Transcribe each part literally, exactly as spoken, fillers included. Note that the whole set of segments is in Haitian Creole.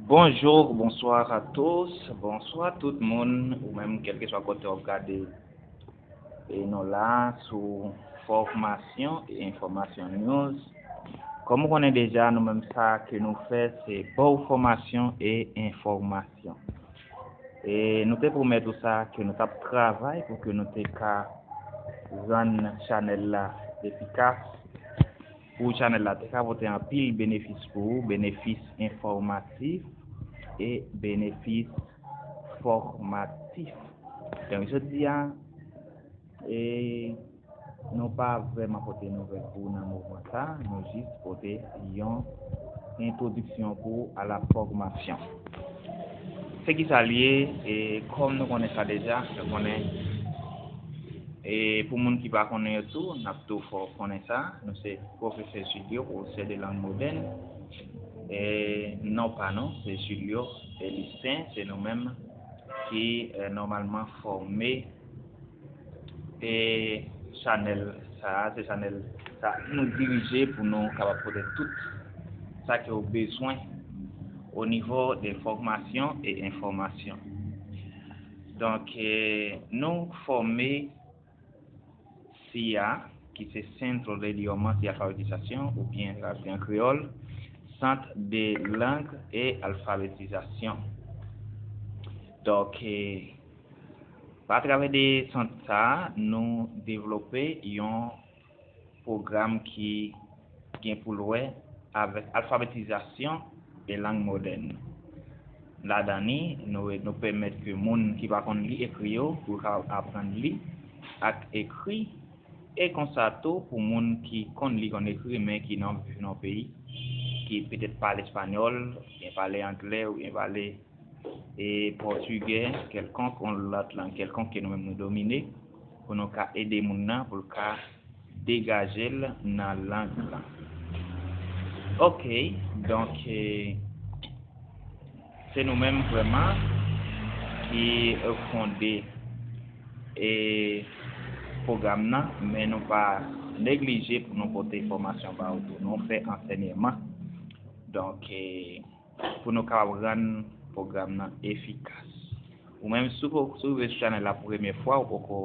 Bonjour, bonsoir à tous, bonsoir tout moun, ou menm kèlkeswa kote w ap gade e nou la sou Fòmasyon e Enfòmasyon News. Kòm ou konnen deja, nou menm sa ke nou fè se ba w fòmasyon e enfòmasyon. E nou te pwomèt ou sa ke nou t ap travay pou ke nou te ka rann chanèl la efikas, pou chanèl la te ka pote anpil benefis pou ou, benefis enfòmatif e benefis fòmatif. Donk jodi a, e nou pa vrèman pote nouvèl pou ou nan moman sa, nou jis pote yon entwodiksyon pou ou a la fòmasyon. Se ki sa l ye, e kòm nou konnen sa deja, nou konnen, e pou moun ki pa konnen yo tou, n ap tou fè w konnen sa, nou se pwofesè Julio, pwofesè de lang modèn. E non pa nou, se Julio Elistin, se nou menm ki e, nòmalman fòme e chanèl sa a, se chanèl sa a nou dirije pou nou kapab pote tout sa ke w bezwen o nivo de fòmasyon e enfòmasyon. Donk, e, nou fòme sia, ki se Centro de Idiomas y Alfabetización, oubyen tradui an kreyòl, Sant de Lang e Alfabetizasyon. Donk, e, pa travè de sant sa a, nou devlope yon pwogram ki gen pou l wè avèk alfabetizasyon e lang modèn. Ladan li, nou, nou pèmèt ke moun ki pa konn li ekri yo pou yo ka aprann li ak ekri, e konsa tou pou moun ki konn li, konn ekri, men ki nan, viv nan yon peyi ki petèt pale espanyòl, oubyen pale anglè, oubyen pale e pòtigè kèlkonk, yon lòt lang kèlkonk ke nou menm nou domine, pou nou ka ede moun nan, pou l ka degaje l nan lang lan. Ok, donk, e, se nou menm vrèman ki fonde e pwogram nan, men nou pa neglije pou nou pote fòmasyon ba ou tou. Nou fè ansèyman. Donk, e, pou nou kapab rann pwogram nan efikas. Ou menm, si w, si w rive sou chanèl la pou premye fwa, ou poko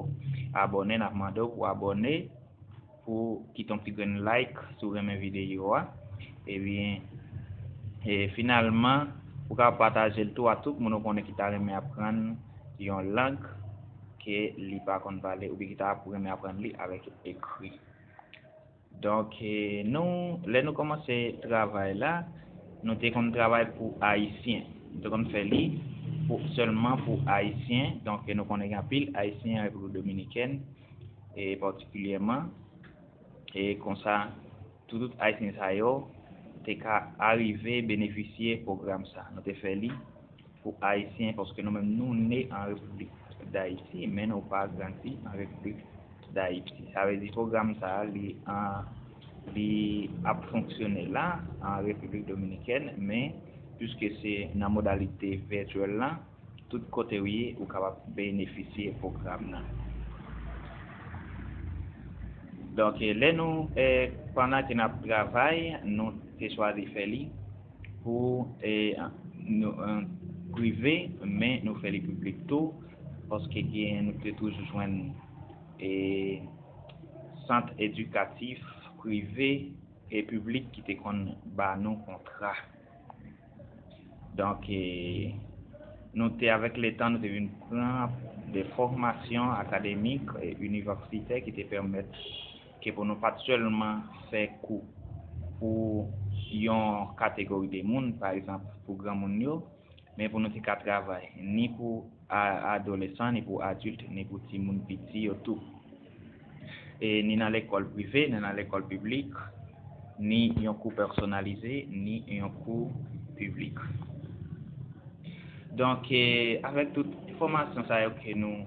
abòne, n ap mande w pou w abòne, pou kite yon ti grenn like si w renmen videyo a. Ebyen, e finalman, ou ka pataje l tou a tout moun ou konnen ki ta renmen aprann yon lang ke li pa konn pale, oubyen ki ta renmen aprann li avèk ekri. Donk, e, nou, lè nou kòmanse travay la, nou te konn travay pou Ayisyen. Nou te konn fè li pou, sèlman pou Ayisyen. Donk, e, nou konnen gen anpil Ayisyen an Repiblik Dominikèn, e patikilyèman. E konsa, tout, tout Ayisyen sa yo te ka arive benefisye pwogram sa. Nou te fè li pou Ayisyen, paske nou menm nou ne an Repiblik Dayiti, men nou pa grandi an Repiblik Dayiti. Sa vle di pwogram sa a, li an, li ap fonksyone la an Repiblik Dominikèn, men piske se nan modalite vètyèl la, tout kote w ye, ou kapab benefisye pwogram nan. Donk, e, lè nou, e, pandan ke n ap travay, nou te chwazi fè li pou, e, nou, e, prive, men nou fè li piblik tou, paske gen, nou te toujou jwenn, e, sant edikatif prive e piblik ki te konn ba nou kontra. Donk, e, nou te, avèk letan, nou te vin pran de fòmasyon akademik e inivèsitè ki te pèmèt ke pou nou pa t sèlman fè kou pou yon kategori de moun, pa egzanp, pou granmoun yo, men pou nou te ka travay ni pou a-, adolesan, ni pou adilt, ni pou timoun piti yo tou. E ni nan lekòl prive, ni nan lekòl piblik, ni yon kou pèsonalize, ni yon kou piblik. Donk, e, avèk tout enfòmasyon sa yo ke nou,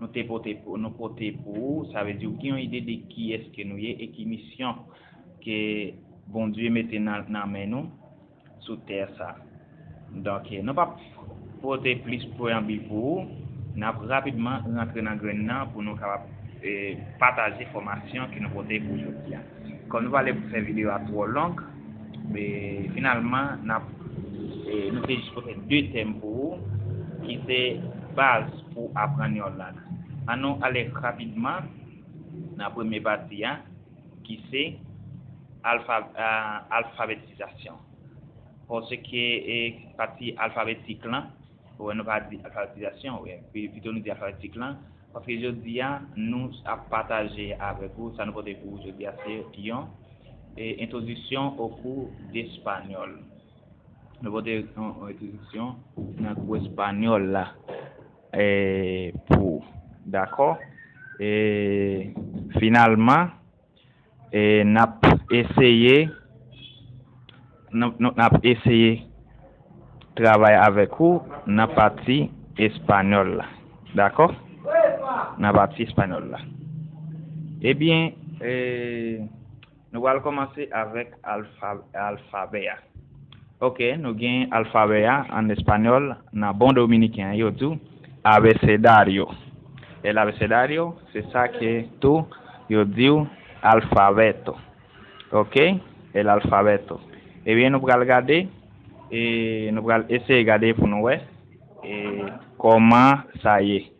nou te pote pou, nou pote pou ou, sa vle di ou gen yon ide de kiyès ke nou ye e ki misyon ke Bondye mete nan, nan men nou sou tè sa. Donk, e, nou p ap pote plis preyanbil pou ou. N ap rapidman rantre nan grenn nan pou nou kapab, e, pataje fòmasyon ke nou pote pou jodi a. Kòm nou pa vle fè videyo a twò long, e, finalman, n ap E nou te jis pote de tèm pou ou, ki se baz pou aprann yon lang. Ann nou ale rapidman nan premye pati a, ki se alfa, a, alfabetizasyon. Paske e, pati alfabetik lan, ou wè nou pa di alfabetizasyon, ou wè, pi- pito nou di alfabetik lan, paske jodi a, nou ap pataje avèk ou, sa nou pote pou ou jodi a, se yon e, entwodiksyon o kou de espanyòl. Nou pote yon, yon entwodiksyon nan kou espanyòl la e, pou ou. Dakò? E, finalman, e, n ap eseye, n ap, n ap eseye travay avèk ou nan pati espanyòl la. Dakò? Nan pati espanyòl la. Ebyen, e, nou pral kòmanse avèk alfa, alfabè a. Ok, nou gen alfabè a an espanyòl, nan bon dominiken an, yo di w abecedario. El abecedario, se sa ke tou yo di w alfabeto. Ok, el alfabeto. Ebyen, nou pral gade, e nou pral eseye gade pou nou wè e kòman sa ye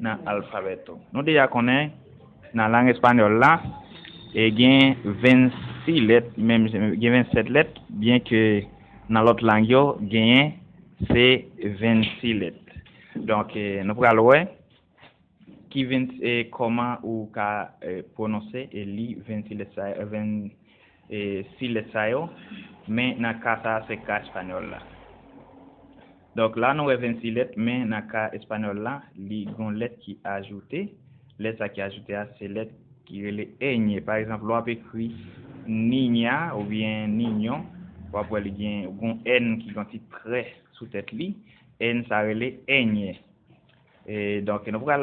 nan alfabè tou. Nou deja konnen nan lang espanyòl la, e gen vennsis lèt, menm gen vennsèt lèt, byen ke nan lòt lang yo genyen se vennsis lèt. Donk, e, nou pral wè ki venn, e, kòman ou ka e, pwononse e li vennsis lèt sa, e, venn, e, sis lèt sa yo, men nan ka sa a se ka espanyòl la. Donk la nou wè vennsis lèt, men nan ka espanyòl la, li gon lèt ki ajoute. Lèt sa ki ajoute a, se lèt ki rele ñ. Pa egzanp, lè w ap ekri niña oubyen niño, w ap wè li gen gon n ki gen yon ti trè sou tèt li. N sa rele ñ. E, donk, nou pral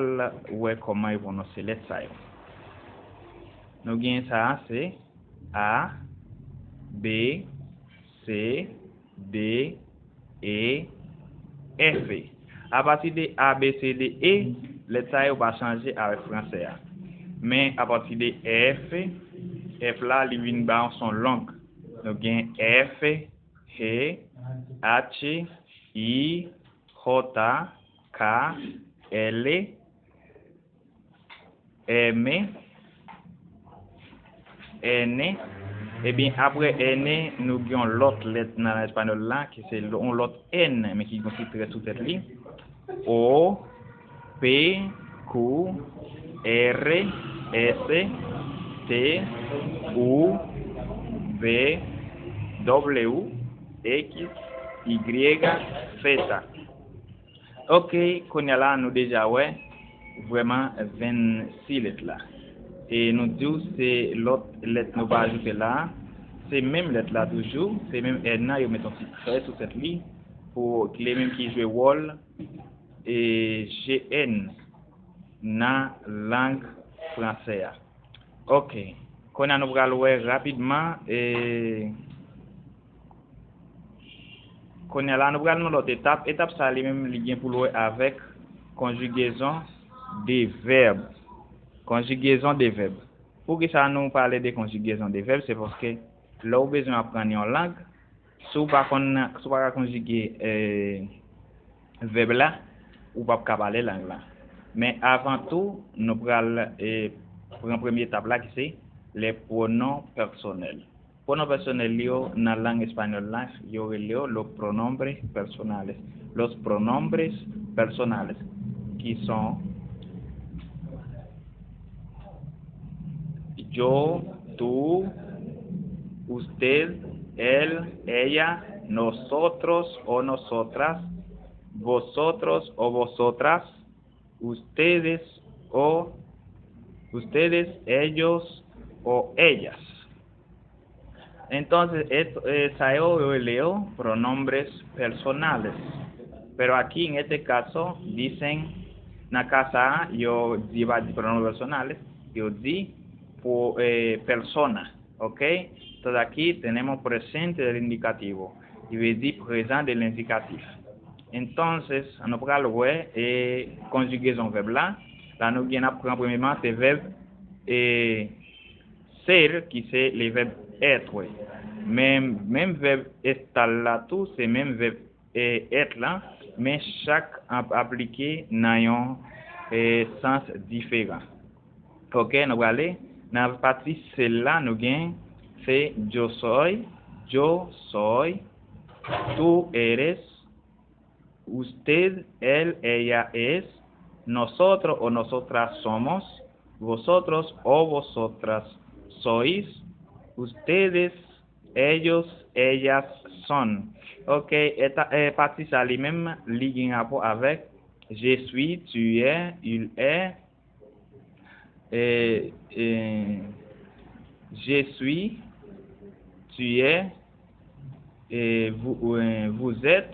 wè kòman yo pwononse lèt sa yo. Nou gen sa a, se A, B, C, D, E, F. Apati de A, B, C, D, E, lèt sa yo pa chanje avèk fransè a. Men apati de F, F la, li vin ba yon son long. Nou gen F, H, H, I, J, K, L, M, N. Ebyen, apre N, nou gen yon lòt lèt nan espanyòl la, ki se yon lòt N, men ki gen yon ti trè sou tèt li. O, P, Q, R, S, T, U, V, W, X, Y, Z. Ok, kounye a la nou deja wè vrèman vennsis lèt la. E nou di w se lòt lèt nou pa ajoute la a, se menm lèt la toujou, se menm N nan, yo met yon ti trè sou tèt li pou li menm ki jwe wòl e, G N nan lang fransè a. Ok, kounye a nou pral wè rapidman e, Kounye a la, nou pral nan lòt etap. Etap sa a li menm, li gen pou l wè avèk konjigezon de vèb. Konjigezon de vèb. Poukisa nou pale de konjigezon de vèb? Se paske lè w bezwen aprann yon lang, si w pa konn, si w pa ka konjige e, vèb la, ou p ap ka pale lang lan. Men avan tou, nou pral e, pran premye etap la ki se les pronoms personnels. Pwonon pèsonèl yo nan lang espanyòl la, yo rele yo los pronombres personales. Los pronombres personales, ki son yo, tú, usted, él, ella, nosotros o nosotras, vosotros o vosotras, ustedes o ustedes, ellos o ellas. Entonces, esto, eh, sa yo, yo rele yo pronombres personales. Pero aquí, en este caso, dicen, nan ka sa a, yo di, pa di pronombres personales, yo di po, eh, persona, ok? Entonces, aquí tenemos presente del indicativo, ki vle di prezan de lendikatif. Entonces, nou pral wè, eh, konjigezon vèb la. La, nou gen, n ap pran premyeman, se vèb, eh, ser, ki se le vèb être. Men, menm vèb estar la tou, se menm vèb e, être lan, men chak ap aplike nan yon e, sans diferan. Ok, nou prale nan pati sel la, nou gen se yo soy, yo soy, tú eres, usted, él, ella es, nosotros o nosotras somos, vosotros o vosotras sois, ustedes, ellos, ellas son. Ok, eta, e, pati sa li menm, li gen rapò avèk je suis, tu es, il est, e, e, je suis, tu es, e, vous, e, vous êtes,